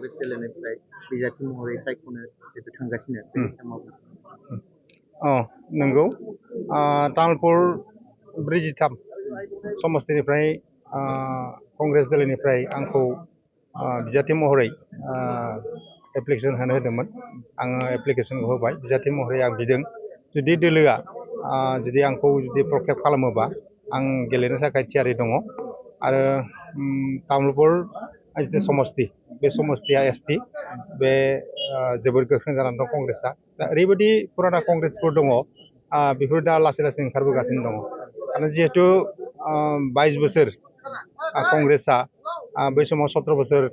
कंग्रेस दोलोनिफ्राय बिजाथि महरै सायख'नो जितु थांगासिनो बेनि सायाव नंगौ तामुलपुर 43 समस्तिनिफ्राय कंग्रेस दोलोनिफ्राय आंखौ बिजाथि महरै एप्लिकेसन होनो होदोंमोन। आङो एप्लिकेसनखौ होबाय, बिजाथि महरै आं बिदों। जुदि दोलोआ जुदि आंखौ जुदि प्रटेक्ट खालामोबा आं गेलेनो थाखाय थियारि दङ। आरो तामुलपुर जितु समस्ति, बे समस्तिया ST, बे जोबोर गोख्रों जानानै दं कंग्रेसआ। दा ओरैबायदि पुराना कंग्रेसफोर दङ, बेफोर दा लासै लासै ओंखारबोगासिनो दङ। आरो जिहेतु 22 बोसोर कंग्रेसआ बै समाव 17 बोसोर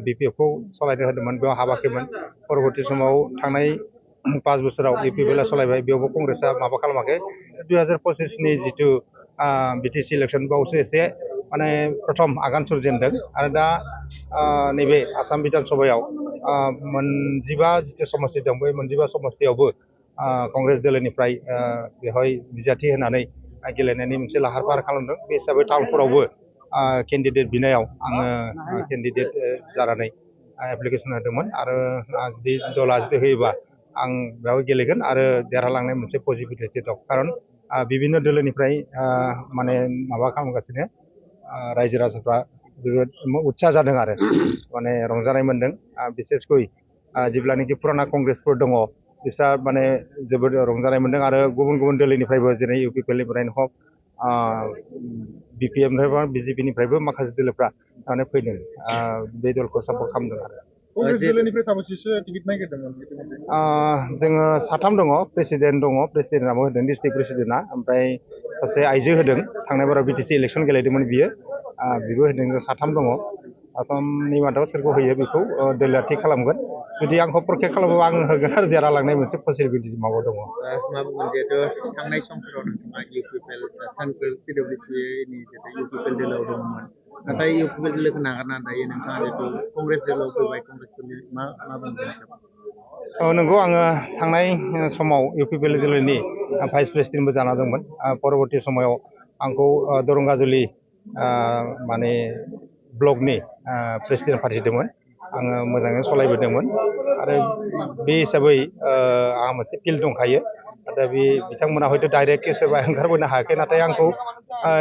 BPFखौ सालायनो होदोंमोन, बेयाव हाबाखैमोन। परबर्ती समाव थांनाय 5 बोसोराव UPPL सालायबाय, बेयावबो कंग्रेसआ माबा खालामाखै। 2025नि जितु BTC इलेक्सन बावसो एसे माने प्रथम आगान सुरजेनदों। आरो दा नैबे आसाम बिधान सभायाव 15 जितु समस्ति दं, बै 15 समस्तियावबो कंग्रेस दोलोनिफ्राय बेवहाय बिजाथि होनानै गेलेनायनि मोनसे लाहार फाहार खालामदों। बे हिसाबै तामुलपुरावबो केन्डिडेट बिनायाव आङो केन्डिडेट जानानै एप्लिकेसन होदोंमोन। आरो जुदि दला जुदि होयोबा आं बेयाव गेलेगोन आरो देरहालांनाय मोनसे पजिटिभिटि दं। खारन बिभिन्न दोलोनिफ्राय माने माबा खालामगासिनो, रायजो राजाफ्रा जोबोद उत्साह जादों आरो माने रंजानाय मोन्दों। बिसेसकै जेब्लानाखि पुराना कंग्रेसफोर दङ, बिस्रा माने जोबोद रंजानाय मोन्दों। आरो गुबुन गुबुन दोलोनिफ्रायबो, जेरै UPPLनिफ्रायनो हक, BPFनिफ्रायबो, BJPनिफ्रायबो माखासे दोलोफ्रा माने फैदों, बे दलखौ सापर्ट खालामदों। आरो कंग्रेस दोलोनिफ्राय साबेसेसो टिकेट नागिरदोंमोन? जोङो 3 दङ। प्रेसिडेन्ट दङ, प्रेसिडेन्टआबो होदों, डिस्ट्रिक्ट प्रेसिडेन्टआ। ओमफ्राय सासे आइजो होदों, थांनाय बाराव BTC इलेक्सन गेलेदोंमोन बियो, बेबो होदों। 3 दङ। 3नि मादाव सोरखौ होयो बेखौ दोलोआ थिग खालामगोन। जुदि आंखौ प्रटेक्ट खालामोबा आं होगोन आरो देरहालांनाय मोनसे पसिबिलिटि माबा दङ। मा बुंगोन, जिहेतु थांनाय समफोराव नोंथाङा UPPL सेन्ट्रेल CWCनि जितु UPPL दोलोआव दङमोन, नाथाय UPPL दोलोखौ नागारनानै दायो नोंथाङा जितु कंग्रेस दोलोआव फैबाय, कंग्रेसफोरनि मा बुंगोन? नंगौ, आङो थांनाय समाव UPPL दोलोनि भाइस प्रेसिडेन्टबो जाना दंमोन। परबर्ती समाव आंखौ दरंगाजुलि माने ब्लकनि प्रेसिडेन्ट फाथिदोंमोन। आङो मोजाङै सालायबोदोंमोन। आरो बे हिसाबै आंहा मोनसे फिल्ड दंखायो। दा बे बिथांमोना हयथ' डाइरेक्टलि सोरबा ओंखारबोनो हायाखै, नाथाय आंखौ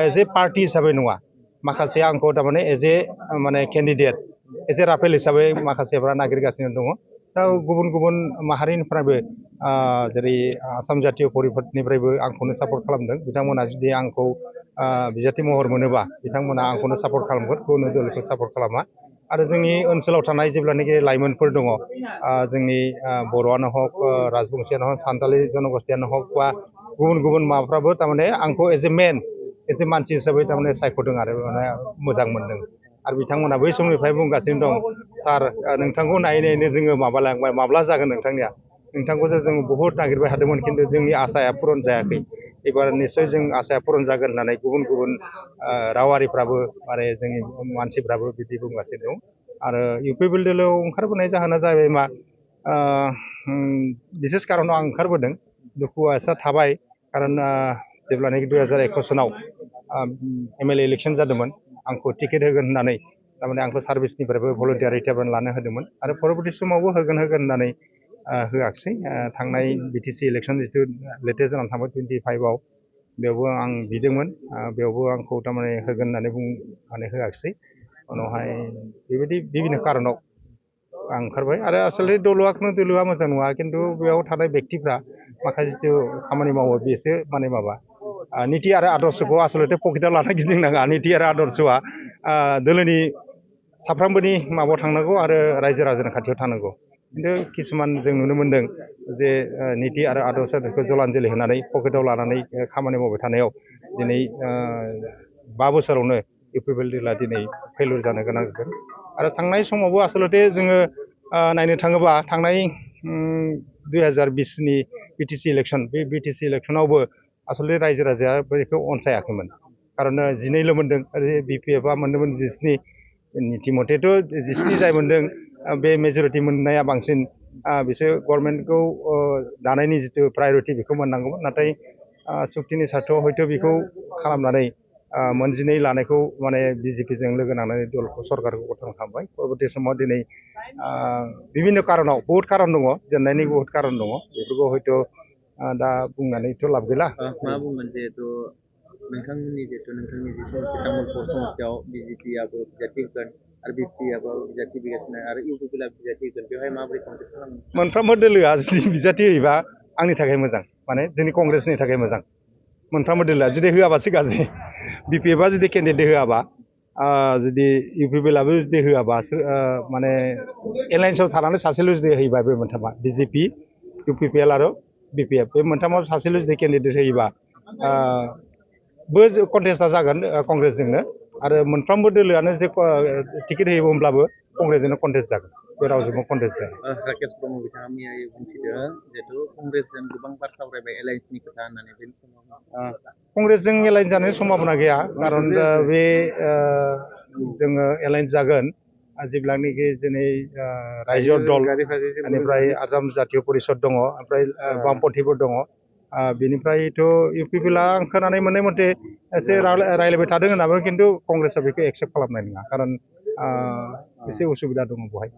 एज ए पार्टि हिसाबै नङा, माखासे आंखौ थारमाने एज ए माने केन्डिडेट, एज ए राफेल हिसाबै माखासेफ्रा नागिरगासिनो दङ। दा गुबुन गुबुन माहारिनिफ्रायबो, जेरै आसाम जातीय परिषदनिफ्रायबो आंखौनो सापर्ट खालामदों। बिथांमोना जुदि आंखौ बिजाथि महर मोनोबा बिथांमोना आंखौनो सापर्ट खालामगोन, गुबुन दोलोखौ सापर्ट खालामा। आरो जोंनि ओनसोलाव थानाय जेब्लानाखि लाइमोनफोर दङ, जोंनि बर'आनो हक, राजबंसियानो हक, सान्थालि जनगोष्ठीयानो हक, बा गुबुन गुबुन माबाफ्राबो थारमाने आंखौ एज ए मानसि हिसाबै थारमाने सायख'दों आरो माने मोजां मोनदों। आरो बिथांमोना बै समनिफ्राय बुंगासिनो दं, सार नोंथांखौ नायै नायैनो जोङो माबालांबाय, माब्ला जागोन नोंथांनिया? नोंथांखौसो जों बहुद नागिरबाय थादोंमोन, खिन्थु जोंनि आसाया पुरन जायाखै। एबार निस्सय जों आसाया पुरन जागोन होननानै गुबुन गुबुन रावारिफ्राबो आरो जोंनि मानसिफ्राबो बिदि बुंगासिनो दं। आरो UPPL दोलोआव ओंखारबोनाय जाहोना जाहैबाय मा, बिसेस कारनाव आं ओंखारबोदों। दुखुआ एसे थाबाय, खारन जेब्लानाखि 2021 सनाव MLA इलेक्सन जादोंमोन, आंखौ टिकेट होगोन होननानै थारमाने आंखौ सार्भिसनिफ्रायबो भलन्टियार रिटायारमेन्ट लानो होदोंमोन। आरो परबर्ती समावबो होगोन होननानै होआखिसै। थांनाय BTC इलेक्सन जितु लेटेस्ट जानानै थांबाय 25आव, बेयावबो आं बिदोंमोन, बेयावबो आंखौ थारमाने होगोन होननानै बुंनानै होआखिसै। उनावहाय बेबायदि बिभिन्न कारनाव आं ओंखारबाय। आरो आसलथे दोलोआ मोजां नङा, खिन्थु बेयाव थानाय बेक्तिफ्रा माखासे जितु खामानि मावो, बेसो माने माबा निति आरो आदर्शखौ आसलथे पकेटाव लाना गिदिंनाङा। निति आरो आदर्शआ दोलोनि साफ्रोमबोनि माबायाव थांनांगौ आरो रायजो राजानि खाथियाव थानांगौ। खिन्थु किसुमान जों नुनो मोन्दों जे निति आरो आदर्शखौ जलान्जलि होनानै पकेटाव लानानै खामानि मावबाय थानायाव दिनै 5 बोसोरावनो UPPL दोलोआ दिनै फेलुर जानो गोनां जादों। आरो थांनाय समावबो आसलथे जोङो नायनो थाङोबा, थांनाय 2020नि BTC इलेक्सन, बे BTC इलेक्सनावबो आसलथे रायजो राजाया बेखौ अनसायाखैमोन। खारन 12ल' मोन्दों, आरो BPFआ मोन्दोंमोन 17। निति मथेथ' 17 जाय मोन्दों, बे मेजरिटि मोननाया बांसिन। बिसोर गभर्नमेन्टखौ दानायनि जितु प्रायरिटि बेखौ मोननांगौमोन, नाथाय सुक्तिनि सार्थआव हयथ' बेखौ खालामनानै मोनजिनै लानायखौ माने बिजेपिजों लोगो नांनानै दलखौ सरकारखौ गठन खालामबाय परबर्ती समाव दिनै बिभिन्न कारनाव बहुत कारन दङ जेननायनि बहुत कारन दङ बेफोरखौ हयथ' दा बुंनानैथ' लाब गैला मा बुंगोन जिहेतु नोंथांमोननि जिहेतु नोंथांनि जि समस्ति तामुलपुर समस्तियाव बिजेपिआबो बिजाथि होगोन आरो बिपिआबो बिजाथि होगासिनो आरो इउपिपिएलआ बिजाथि होगोन बेवहाय माबोरै कन्टेस्ट खालामो मोनफ्रोमबो दोलोआ जुदि बिजाथि होयोबा आंनि थाखाय मोजां माने जोंनि कंग्रेसनि थाखाय मोजां मोनफ्रोमबो दोलोआ जुदि होआबासो गाज्रि बिपिएफआ जुदि केन्डिडेट होआबा जुदि इउपिपिएलआबो जुदि होआबा माने एलायन्सआव थानानै सासेल' जुदि होयोबा बे मोनथामा बिजेपि इउपिपिएल आरो बिपिएफ बे मोनथामाव सासेल' जुदि केन्डिडेट होयोबा बो कन्टेस्टआ जागोन कंग्रेसजोंनो आरो मोनफ्रोमबो दोलोआनो जुदि टिकेट होयो होमब्लाबो कंग्रेसजोंनो कन्टेस्ट जागोन बे रावजोंबो कन्टेस्ट जागोन राकेश ब्रह्म बिथाङा मैयायै बुंथिदों जिहेतु कंग्रेसजों गोबां बार सावरायबाय एलायन्सनि खोथा होननानै बेनि समाव कंग्रेसजों एलायन्स जानायनि सम्भाबना गैया खारन बे जोङो एलायन्स जागोन जेब्लानाखि दिनै रायजो दल बेनिफ्राय आसाम जातीय परिषद दङ ओमफ्राय बामपन्थिफोर दङ बेनिफ्रायथ' इउपिपिएलआ आं खोनानाय मोननाय मथे एसे रायलायबाय थादों होनाबो खिन्थु कंग्रेसआ बेखौ एक्सेप्ट खालामनाय नङा खारन एसे उसुबिदा दङ बेवहाय